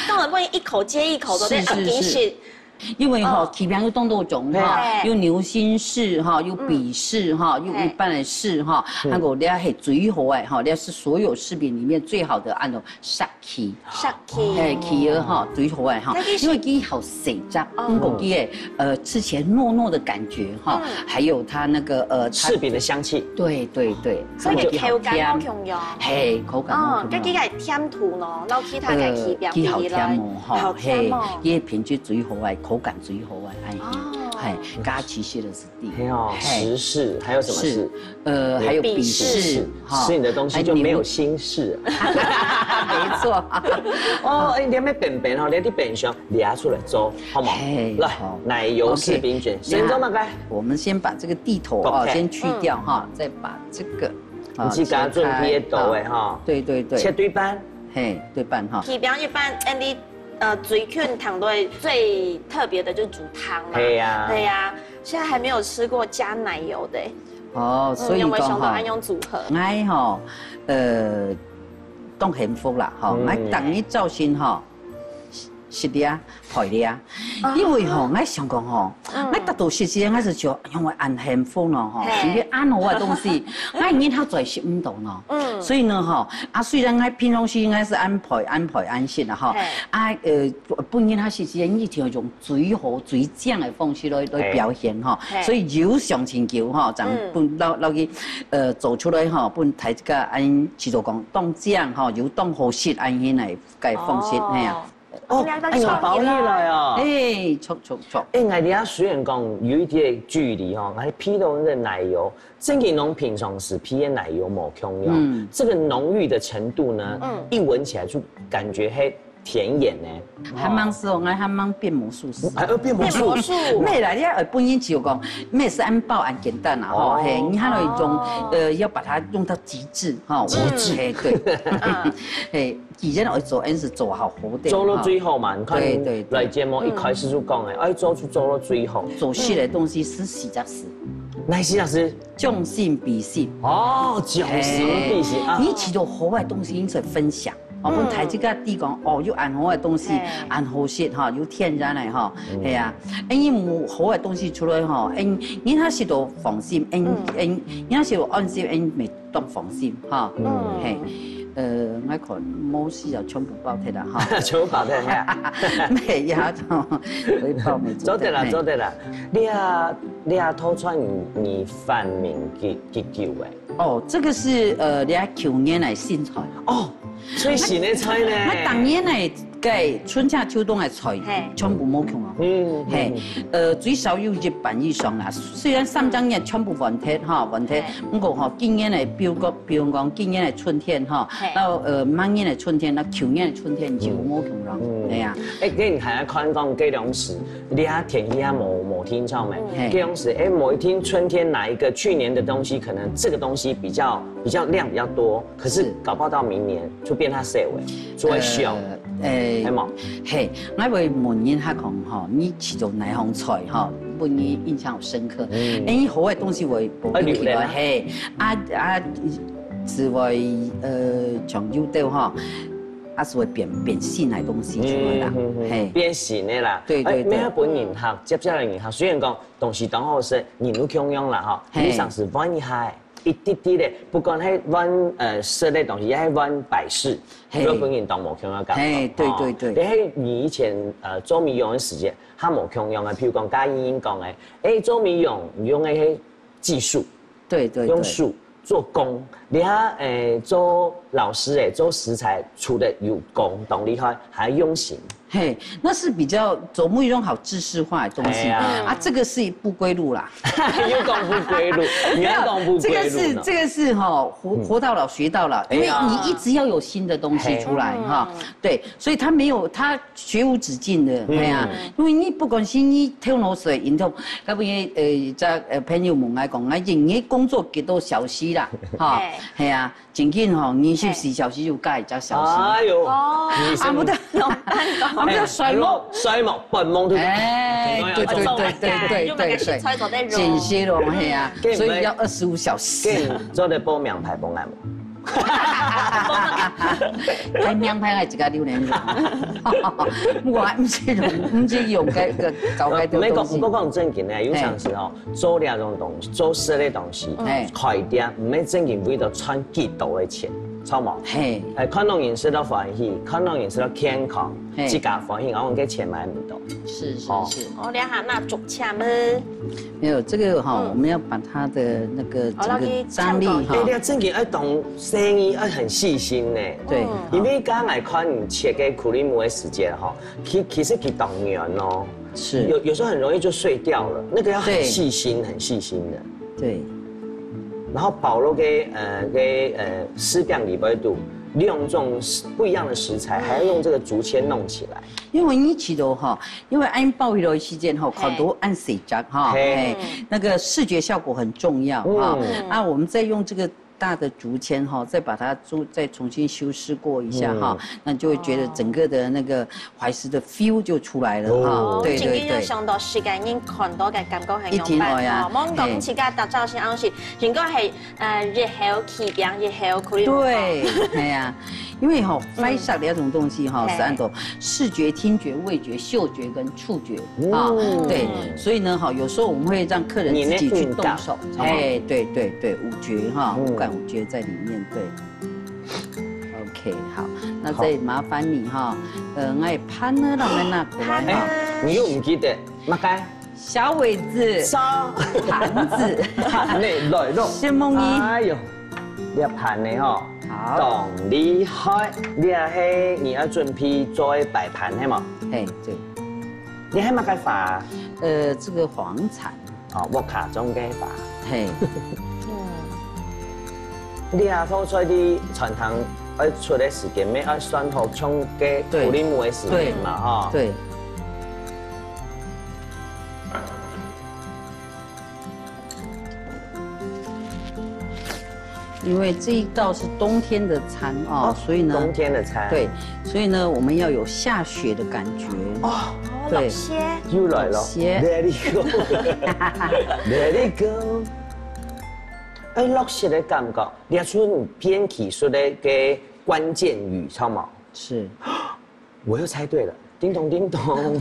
當然不能一口接一口都在，是，是，啊，其實是。因為吼，哦。柿餅有當多種哈，嘿。有流心柿哈，有比柿哈，嗯。有一般个柿哈，嘿。還有這係最好个哈，這係所有柿餅裡面最好个那種 石柿。石柿。嘿，柿仔吼，最好个吼，該佢係因為佢好細隻，哦。毋過佢个，呃，吃起來糯糯的感覺哈，嗯。還有它那個，呃，它，柿餅的香氣。對，對，對，所以佢口感無共樣。還有佢好甜。嘿，口感無共樣。哦，該佢个甜度呢，摎其他个柿餅比起來，呃，佢好甜哦，吼，好甜哦。嘿，佢个品質最好个，口感最好个，哎，哦。嘿，加其實就是 係哦，嘿。時事，還有什麼事？是，呃，還有比試，比試，哈，吃你的東西就沒有心事。還有牛。沒錯。哦，哎，你還沒本本哈，你的本想列出來做，好嗎？嘿，來，好。奶油柿餅捲，OK，先做麼个？那我們先把這個蒂頭啊，OK。先去掉哈，嗯。再把這個，啊，你自家準備个刀仔哈。切開，啊，對，對，對。切對半。嘿，對半哈。柿餅一般，恁樣 呃，最近聽到最特別的就是煮湯啦。係啊。對啊，現在還沒有吃過加奶油的。哦，嗯，所以講吼，有沒有想到愛用組合？𠊎吼，呃，當幸福啦，吼，嗯。𠊎逐日朝晨吼，食，食這，焙這。哦。因為吼，𠊎想講吼，嗯。𠊎逐到食時，𠊎就想，哎喲，𠊎恁幸福咯，吼，嘿。食這恁好个東西，𠊎日頭做食毋到咯。嗯。所以呢，吼，啊，雖然𠊎平常時𠊎係恁焙、恁焙、恁食啦，吼，嘿。啊，呃， 本人佢係一个一條用最好、最靚个方式來，來表現吼，嘿。所以有上千球吼，正分，嗯。摎，摎佢，呃，做出來吼，分大家恁試著講當靚吼，有當好食恁樣个，个方式，哦。嘿啊。哦，哎喲，包起來哦。哎，著，著，著。哎，𠊎這雖然講有一點距離吼，𠊎鼻到个奶油， 真个攏平常時鼻个奶油無共樣，嗯。這個濃郁的程度呢，嗯。一聞起來就感覺係甜鹽呢。還吂係哦，𠊎還吂變魔術師。還要變魔術？變魔術。毋係啦，你愛本人就講，毋係恁包恁簡單啦，吼，哦。嘿，你還要用，哦。呃，要把它用到極致，吼。極致。嘿，對。嗯。嘿，既然愛做，恁就做好好个，做到最好嘛，你看，對，對，對。來節目一開始就講个，嗯。愛做就做到最好。做事个東西係四隻字。哪四隻字？ 將心比心。哦，將心比心啊。嘿，你試著好个東西，你就分享。哦，嗯。分大自家知講，哦，有恁好个東西，嘿。恁好食吼，有天然个吼，嗯。係啊。哎，你無好个東西出來吼，哎，人家食著放心，哎，嗯。哎，人家食著安心，哎，乜當放心吼。嗯。嘿，呃，𠊎看無需要全部包忒啦吼。全部包忒，嘿啊。沒有，我一包沒做得，做得啦，嘿。做得啦。你啊， 這道菜你，你發明幾，幾久个？哦，這個是，呃，這舊年个新菜。哦，最新个菜呢？𠊎，𠊎逐年个，个春夏秋冬个菜，嘿。全部無共哦。嗯，嘿，嗯。呃，最少有一半以上啦。雖然三隻月全部換忒，哈，換忒，嘿。毋過吼，今年个，比如講，比如講，今年个春天，哈，嘿。到，呃，明年个春天，到舊年个春天就無共樣，嗯。係啊。欸，該你還要看講，該兩時 這下天氣也無，無定著咩。嗯。嘿。該樣時，欸，某一天春天哪一個去年的東西，可能這個東西比較，比較量比較多，可是，是。搞不好到明年就變較少欸，就會少，呃，欸，係無？嘿，𠊎會問人客講吼，你試著哪項菜吼，分你印象深刻？嗯。欸，你好个東西會保留起來，啊，留下來。嘿，啊，啊，係會，呃，像有兜吼，啊，係會變，變新个東西出來啦，嗯，嗯，嗯。嘿。變新个啦。對，對，欸，對。愛分人客，接下來人客，雖然講 東西當好食，人有共樣啦吼，嘿。你上次換一下欸。一滴滴个，不管係換，呃，食个東西，也係換擺飾，嘿。會分人當無共樣个感覺。嘿，對，吼。對，對。但係你以前，呃，做美容个時節，較無共樣个，譬如講，剛剛英英講个，欸，做美容用个係技術，對，對，對。用手做工，你看，欸，做老師，欸，做食材，除了有工，當厲害，還用心。 嘿，那是比較走目一種好知識化的東西。哎呀。啊，這個是不歸路啦。又講不歸路，你又講不歸路呢。沒有，這個是，這個是吼，活，嗯。活到老學到老，因為哎呀。你一直要有新的東西出來，嘿。哈。嗯。對，所以他沒有，他學無止境的，嗯。哎呀，因為你不管是你頭腦水運動，該不然，呃，這，呃，朋友們來講，而且你工作幾多小時啦，哈，嘿。哎呀， 正經吼，二十四小時有加一隻小時。哎喲，哦。你是啊，不對，上班講。啊，不對，睡目。睡目，發夢都。哎，對，對，對，對，對，對，用那個食材做得用。真係咯，嘿啊，所以要二十五小時。可以做得報名牌幫俺無？哎，名牌還自家榴蓮用。我毋係用，毋係用該个搞該个東西。毋過講，毋過講正經个，有當時吼， 做這種東西，做食个東西，嘿。開店，毋係正經為著賺幾多个錢，著無？嘿。哎，看到人食到歡喜，看到人食到健康，嘿。自家歡喜，然後該錢買毋到。是，是，哦。是。哦，這下那竹籤呢？沒有，這個哈，嗯。我們要把它的那個哦，整個張力哈。那個哎，你正經愛懂生意，愛很細心呢。對。嗯。因為剛才看你切个苦力木个時間哈，其，其實佢當軟哦。 是。有，有時候很容易就碎掉了，那個要很細心，對。很細心的。對。然後保羅給，呃，給，呃，詩篇裡背肚，利用這種不一樣的食材，還要用這個竹籤弄起來。因為你試著吼，因為恁樣包起來的時間吼，嘿。看到恁細隻哈，嘿。嘿，那個視覺效果很重要哈。嗯。啊，我們再用這個 大的竹籤哈，再把它做，再重新修飾過一下哈，嗯。那你就會覺得整個的那個懷石的 feel 就出來了哈。哦。對，對，對。正經要想到世界人看到个感覺係仰般吼，一定會啊，莫講自家打造型，嘿。而是應該係，呃，日後起點，日後可以。對，哎呀，因為吼，嗯。懷石這種東西哈，嘿。是按照視覺、聽覺、味覺、嗅覺跟觸覺 啊，嗯。對，所以呢，哈，有時候我們會讓客人自己去動手，你的味道，哎，對，對，對，五覺哈，嗯。五感五覺在裡面，對。OK，好，那再麻煩你哈，好。呃，𠊎盤呢，讓𠊎拿過來哈。哎，你又毋記得，麼个？小葦子，啥？盤子，盤呢，來咯。承蒙你。哎喲，這盤呢吼，好。當厲害，這係你愛準備做个擺盤係無？嘿，對。 你係麼个花？呃，這個黃蠶。哦，屋下種个花。嘿。嗯。你啊，放出去餐廳愛出个時間，乜愛算好像个對。苦力木个時間嘛，對。吼。對。 因為這一道是冬天的餐哦，哦，所以呢，冬天的餐。對，所以呢，我們要有下雪的感覺。哦，對。落雪。又來了。落雪。Let it go。Let it go。哎，落雪的感覺，這就係編技術个个關鍵語，知道嗎？是。 我又猜對了，叮咚叮咚。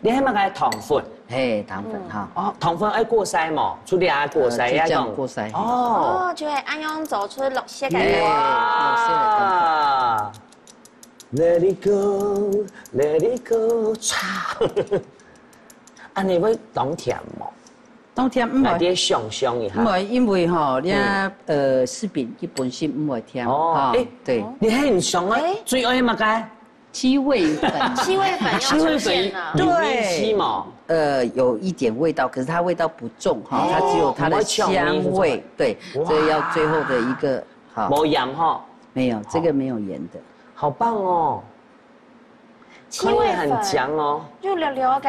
你係麼个糖粉？嘿，糖粉哈。哦，糖粉愛過篩無？出來愛過篩，呃，就這樣愛講過篩。哦。哦，就會恁樣做出綠色个。哎，綠色个感覺。哇！Let it go, let it go，唰。恁樣會當甜無？ 當甜毋會。來點想像一下。毋會，因為吼，你啊，嗯。呃，柿餅佢本身毋會甜，哦，吼，欸，對。你很想啊，欸。最愛麼个？七味粉。七味粉要出現了。七味粉有，有味緒嗎？對。呃，有一點味道，可是它味道不重哈，哦，它只有它的香味，不會嗆你是吧？對，哇。這要最後的一個，好。無鹽哈？沒有，這個沒有鹽的。好棒哦。 七味粉，看起來很強哦。又略略个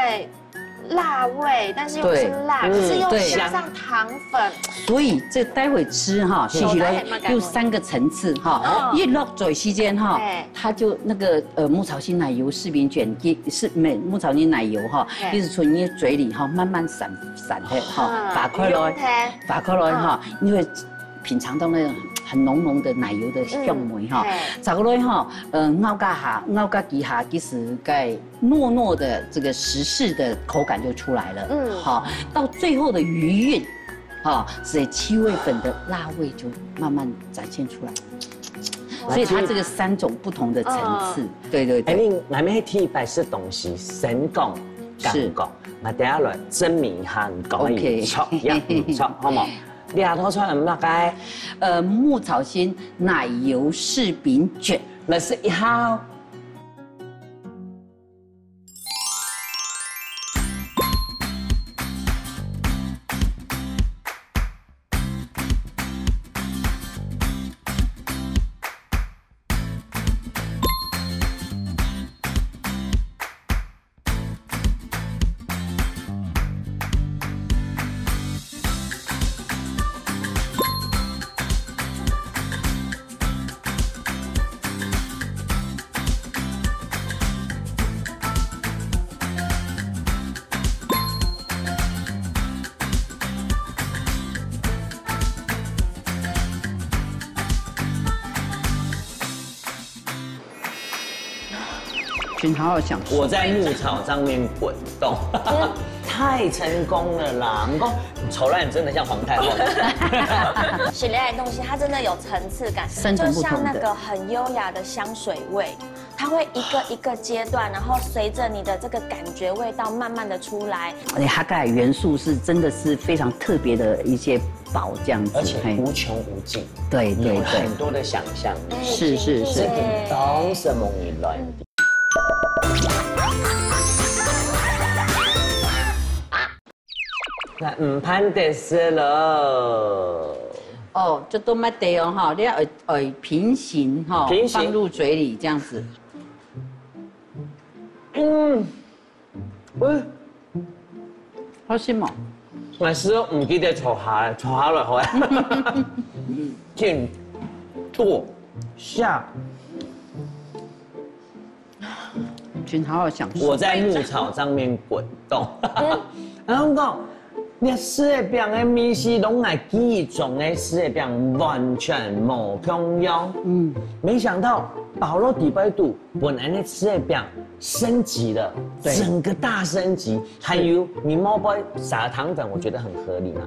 辣味，但是又不是辣，對。可是又加上糖粉。嗯，對。香。所以這待會吃哈，嗯。吃起來有三個層次哈。哦。一落嘴時間哈，哎。它就那個，呃，牧草心奶油柿餅捲，是，沒，牧草心奶油哈，哎。一直從你嘴裡哈慢慢散，散開哈，啊，化開來，溶開。化開來哈，嗯。你會 品嚐到那種很濃濃的奶油的香味哈。嗯，嘿。再過來哈，呃，咬下去，咬下去哈，其實該糯糯的這個食柿的口感就出來了。嗯。好，到最後的餘韻，哈，所以七味粉的辣味就慢慢展现出来。所以它这个三种不同的层次，对对对。哎，你外面第一擺食東西，先講感覺，那等下來證明一下你講的有錯也無錯，好無？你下拖出來麼个？呃，牧草心奶油柿餅卷，來試一下。真好好享受。我在牧草上面滚动，太成功了啦！不过你丑烂真的像皇太后。喜来的东西，它真的有层次感，三种不同的就像那个很优雅的香水味，它会一个一个阶段，然后随着你的这个感觉味道慢慢的出来。而且它的元素是真的是非常特别的一些宝这样子，而且无穷无尽，对对对，很多的想象力。是是是，当什么你乱。那五盘得失了。哦，这都蛮得哦哈，你要呃呃平行哈，平行放入嘴里这样子。嗯，喂，好吃吗？还是唔记得坐下，坐下来好啊。请坐下。真好好享受。我在牧草上面滚动。然后讲，你吃的饼的味道，同我记忆中的吃的饼完全无共样。嗯，没想到保罗底背肚本来的吃的饼升级了，对整个大升级。还有你冒牌撒糖粉，我觉得很合理嘛。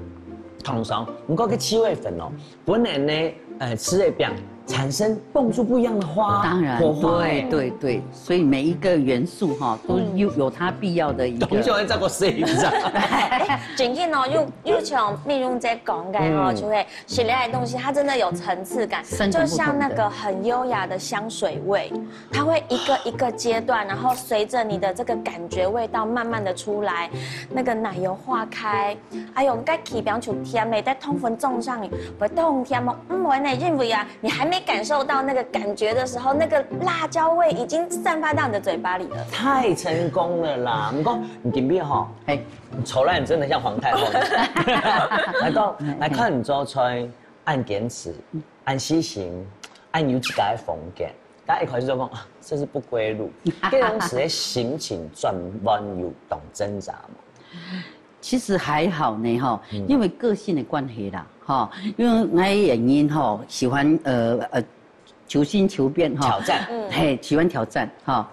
通常，不过个七味粉哦，本来呢，呃，吃的饼产生蹦出不一样的花，当然，火花。对对对，所以每一个元素哈，都有有它必要的一个。同学会照顾谁？你知道？哎，真正哦，又又像蜜蓉姐讲的哦，就会喜来的东西，它真的有层次感，三种不同的就像那个很优雅的香水味，它会一个一个阶段，然后随着你的这个感觉味道慢慢的出来，那个奶油化开，哎呦，你该起表就甜嘞，在通粉种上，不会动甜吗？嗯，我呢认为啊，你还没感受到那个感觉的时候，那个辣椒味已经散发到你的嘴巴里了。太成功了啦！不过你今天哈，哎，丑烂真的像皇太后。来讲，来看你做菜，按坚持，按细心，按有自家的风格。大家一开始就讲啊，这是不归路，这样子的心情转弯有懂挣扎吗？其实还好呢哈，因为个性的关系啦哈，因为我个原因哈，喜欢呃呃求新求变哈，挑战，嘿，喜欢挑战哈。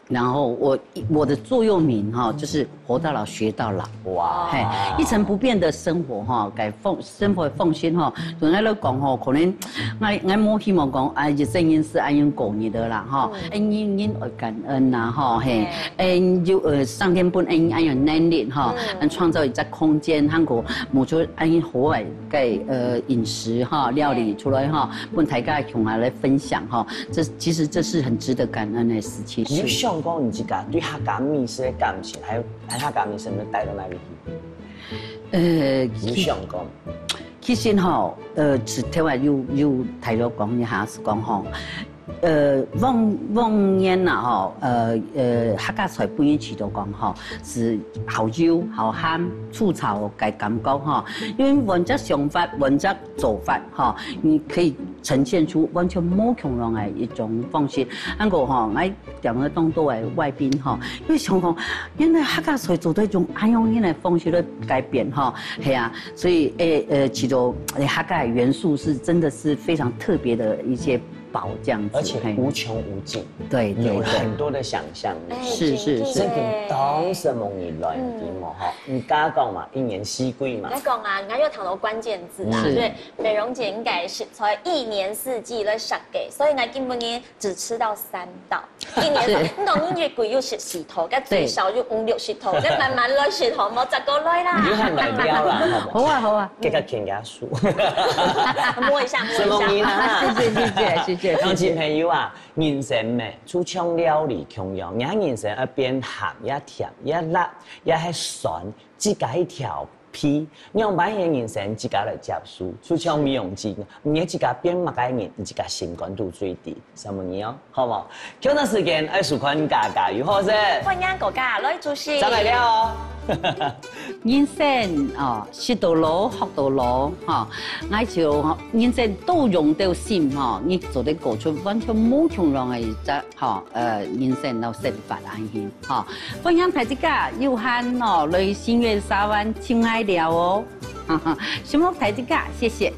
然后我我的座右铭哈，就是活到老学到老。哇，嘿，一成不变的生活哈，该奉生活奉献哈，对我来讲哈，可能我我无希望讲，哎，一生人是恁样过日的啦哈，嗯，人人爱感恩呐哈，嘿，嗯，就呃上天分恩恁样能力哈，嗯，创造一个空间，还有某种恁样好个个呃饮食哈料理出来哈，分大家共下来分享哈，这其实这是很值得感恩的事情。你有想过你自家对客家美食的感情，还有客家美食能带到哪里去？呃，你有想过？其实吼，呃，是头啊有有大陆讲一下是讲吼，呃，往往年呐吼，呃呃，客家菜本身就讲吼，是好油、好咸、粗糙个感觉吼，因为原则想法、原则做法吼，你可以呈现出完全无共样个一种方式。不过吼，我点了当多个外宾吼，因为想讲，原来客家菜做得用恁样个方式来改变吼，系啊，所以诶呃，其中诶客家元素是真的是非常特别的一些寶這樣子，而且無窮無盡，嘿。對，對，有很多的想象力。哎，是，是，是。真的耶。真个當時望你來，嗯。你知無吼？你家講嘛，一年四季嘛。你講啊，你又談到關鍵字啊，是。對，美容姐應該係在一年四季來設計，所以呢，今晡日只吃到三道。一年四，是。你講你一季有十四道，該最少有五六十道，該慢慢來食吼，莫再過來啦。你還來了啦，好無？好啊，好啊。這个天涯 樹。摸一下，摸一下。什麼名啊？謝謝，謝謝，謝謝，鄉親朋友啊，人生咩，就像料理共樣，你看人生愛變鹹也甜也辣也還酸，自家一調配，仰般个人生自家來接受，就像美容姐，你自家變麼个人，你自家心肝肚最知，什麼人哦？ 好無？共樣時間愛收看家家有好食。歡迎大家來支持。正來尞哦。人生哦，食到老，學到老，吼。𠊎就吼，人生都用到心吼，你做得過出完全無共樣个一隻吼，呃，人生摎生活恁樣，吼。歡迎大自家有閒哦，來新月沙灣尋𠊎尞哦。承蒙大自家，謝謝。